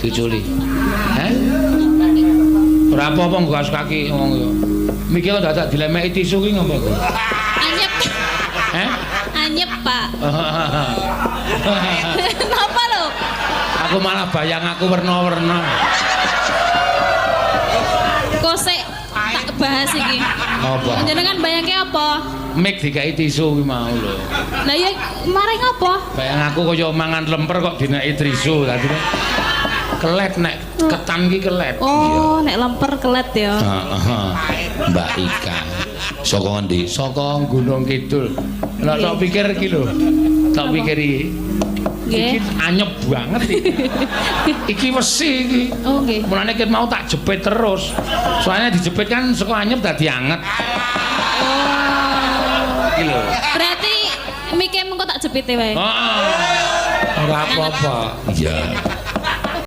Diuculi. Heh? Ora apa-apa nggo kaos kaki wong yo. Mikir dadak dilemeki tisu ki ngopo kok? Anyep. Heh? Anyep, Pak. Napa lho? Aku malah bayang aku werna-werna. Kok sik tak bahas iki. Apa? Jenengan bayangke apa? Mik dikai tisu ki mau lho. Lah ya maring apa? Bayang aku kaya mangan lemper kok dineki tisu tadi. Kelet nek ketan ki kelet. Oh, nek lemper kelet ya. Heeh. Mbak Ika. Saka ngendi? Saka Gunung Kidul. Lah tak pikir iki lho. Tak pikir iki. Nggih. Iki anyep banget iki. Iki wesi iki. Oh, nggih. Mulane ket mau tak jepit terus. Soalnya dijepit kan saka anyep dadi anget. Oh. Iki lho. Berarti mike mengko tak jepite wae. Heeh. Ora apa-apa. Iya.